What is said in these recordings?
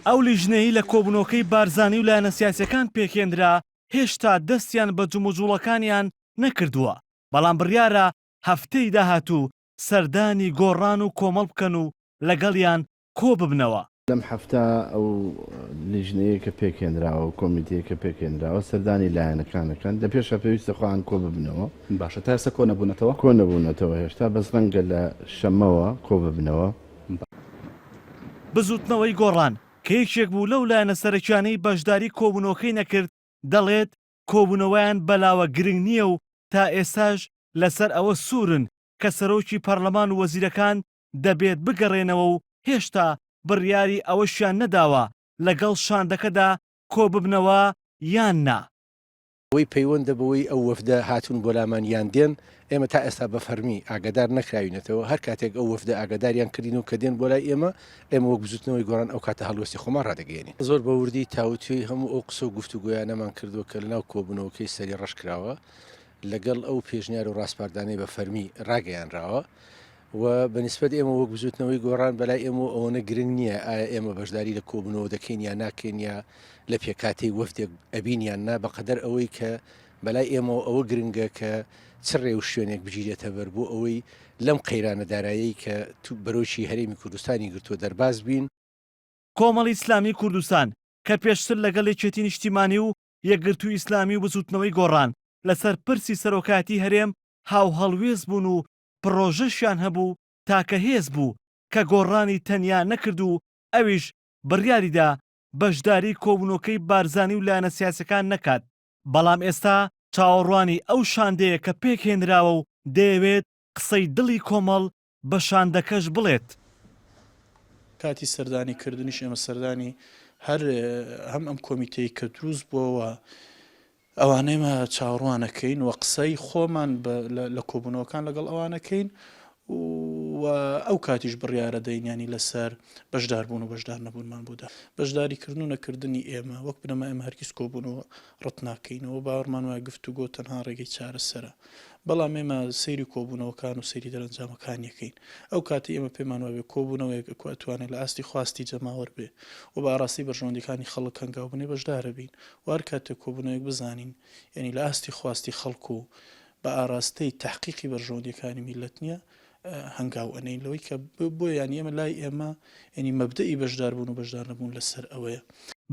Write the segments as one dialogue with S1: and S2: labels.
S1: ئەو لیژنەیەی لە کۆبوونەوەکەی بارزانی و لایەنە سیاسییەکان پێکهێنرا، هێشتا دەستیان بە جموجوڵەکانیان نەکردووە، بەڵام بڕیارە هەفتەی داهاتوو سەردانی گۆڕان و کۆمەڵ بکەن و لەگەڵیان کۆببنەوە.
S2: لەم هەفتە ئەو لیژنەیە کە پێکهێنراوە و کۆمیتەیە کە پێکهێنراوە سەردانی لایەنەکان ئەکەن، لە پێشا پێویستە خۆیان کۆببنەوە.
S3: باشە تا ئێستا کۆنەبوونەتەوە؟
S2: کۆنەبوونەتەوە هێشتا، بەس ڕەنگە لە شەممەوە کۆببنەوە.
S1: بزووتنەوەی گۆڕان کە یەکێک بوو لەو لایەنە سەرەکیانەی بەشداری کۆبوونەوەکەی نەکرد، دەڵێت کۆبوونەوەیان بەلاوە گرنگ نییە و تا ئێستاش لەسەر ئەوە سوورن کە سەرۆکی پەرلەمان و وەزیرەکان دەبێت بگەڕێنەوە و هێشتا بڕیاری ئەوەشیان نەداوە لەگەڵ شاندەکەدا کۆببنەوە یان نا.
S4: ئەوەی پەیوەندە بەوەی ئەو وەفدە هاتوون بۆ لامان یان دێن، ئێمە تا ئێستا بە فەرمی ئاگادار نەکراوینەتەوە، هەر کاتێک ئەو وەفدە ئاگاداریان کردین و کە دێن بۆ لای ئێمە، ئێمە وەک بزووتنەوەی گۆڕان ئەو کاتە هەڵوێستی خۆمان ڕادەگەیەنین. زۆر بە وردی تاوتوێی هەموو ئەو قسە و گفتوگۆیانەمان کردووە کە لەناو کۆبوونەوەکەی سەری ڕەش کراوە، لەگەڵ ئەو پێشنیار و ڕاسپاردانەی بە فەرمی ڕاگەیانراوە و بە نیسبەت ئێمە وەک بزووتنەوەی گۆڕان بەلای ئێمەوە ئەوەنە گرنگ نییە ئایا ئێمە بەشداری لە کۆبوونەوە دەکەین یا ناکەین یا لە پێکهاتەی وەفدێک ئەبین یان نا بەقەدەر ئەوەی کە بەلای ئێمەوە ئەوە گرنگە کە چ ڕێوشوێنێک بگیرێتە بەر بۆ ئەوەی لەم قەیرانە دارایەی کە بەرۆکی هەرێمی کوردستانی گرتووە دەرباز بین.
S1: کۆمەڵی ئیسلامی کوردستان کە پێشتر لەگەڵ یەکێتی نیشتیمانی و یەکگرتووی ئیسلامی و بزووتنەوەی گۆڕان لەسەر پرسی سەرۆکایەتی هەرێم هاوهەڵوێست بوون و پڕۆژەشیان هەبوو تاکە هێز بوو کە گۆڕانی تەنیا نەکرد و ئەویش بڕیاریدا بەشداری کۆبوونەوەکەی بارزانی و لایەنە سیاسیەکان نەکات، بەڵام ئێستا چاوەڕوانی ئەو شاندەیە کە پێکهێنراوە و دەیەوێت قسەی دڵی کۆمەڵ بە شاندەکەش بڵێت.
S5: کاتی سەردانی کردنیش ئێمە سەردانی هەر هەم ئەم کۆمیتەی کە دروست بووەوە ئەوانە ئێمە چاوەڕوانەکەین و قسەی خۆمان لە کۆبوونەوەکان لەگەڵ ئەوانەکەین و ئەو کاتیش بڕیارە دەین ینی لەسەر بەشداربوون و بەشدار نەبوونمان بۆدا بەشداریکردن و نەکردنی ئێمە وەک بنەما ئێمە هەرگیز کۆبوونەوە ڕەت ناکەینەوە باوەڕمان وایە گفتوگۆ تەنها ڕێگەی چارەسەرە بەڵام ئێمە سەیری کۆبوونەوەکان و سەیری دەرەنجامەکانی ئەکەین. ئەو کاتەی ئێمە پێمان وابێ کۆبوونەوەیەک ئەکو ئەتوانێ لە ئاستی خواستی جەماوەر بێ و بە ئاراستەی بەرژەوەندیەکانی خەڵک هەنگاو بنێ بەشدارەبین و هەر کاتێک کۆبوونەوەیەک بزانین یانی لە ئاستی خواستی خەڵک و بە ئاراستەی تەحقیقی بەرژەوەندیەکانی میللەت نیە هەنگاو ئەنێین لەوەی کە بۆیە یانی ئێمە لای ئێمە یانی مەبدەئی بەشداربوون و بەشدارنەبوون لەسەر ئەوەیە.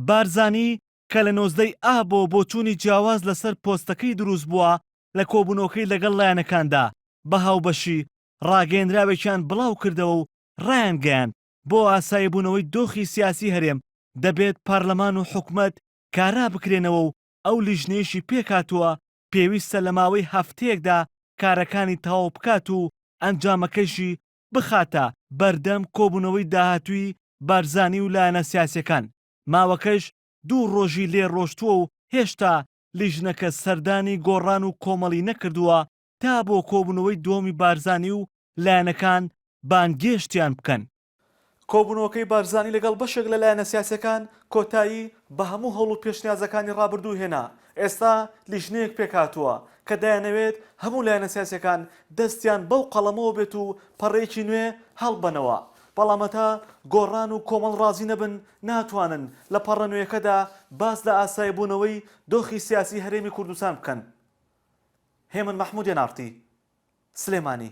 S1: بارزانی کە لە 19 ی ئابەوە بۆچوونی جیاواز لەسەر پۆستەکەی دروستبووە، لە کۆبوونەوەکەی لەگەڵ لایەنەکاندا بە هاوبەشی ڕاگەیەندراوێکیان بڵاوکردەوە و ڕایانگەیاند، بۆ ئاساییبوونەوەی دۆخی سیاسی هەرێم دەبێت پەرلەمان و حکومەت کارا بکرێنەوە و ئەو لیژنەیەشی پێکهاتووە پێویستە لە ماوەی هەفتەیەکدا کارەکانی تەواو بکات و ئەنجامەکەیشی بخاتە بەردەم کۆبوونەوەی داهاتووی بارزانی و لایەنە سیاسیەکان، ماوەکەش دوو ڕۆژی لێ ڕۆشتووە و هێشتا لیژنەکە سەردانی گۆڕان و کۆمەڵی نەکردووە تا بۆ کۆبوونەوەی دووەمی بارزانی و لایەنەکان بانگێشتیان بکەن. کۆبوونەوەکەی بارزانی لەگەڵ بەشێک لە لایەنە سیاسیەکان کۆتایی بە هەموو هەوڵ و پێشنیازەکانی ڕابردوو هێنا، ئێستا لیژنەیەک پێکهاتووە کە دەیانەوێت هەموو لایەنە سیاسیەکان دەستیان بەو قەڵەمەوە بێت و پەڕەیەکی نوێ هەڵبەنەوە، بەڵام هەتا گۆڕان و کۆمەڵ ڕازی نەبن ناتوانن لە پەڕە نوێیەکەدا باس لە ئاساییبوونەوەی دۆخی سیاسی هەرێمی کوردستان بکەن. هێمن مەحمود ئێن ئاڕ تی، سلێمانی.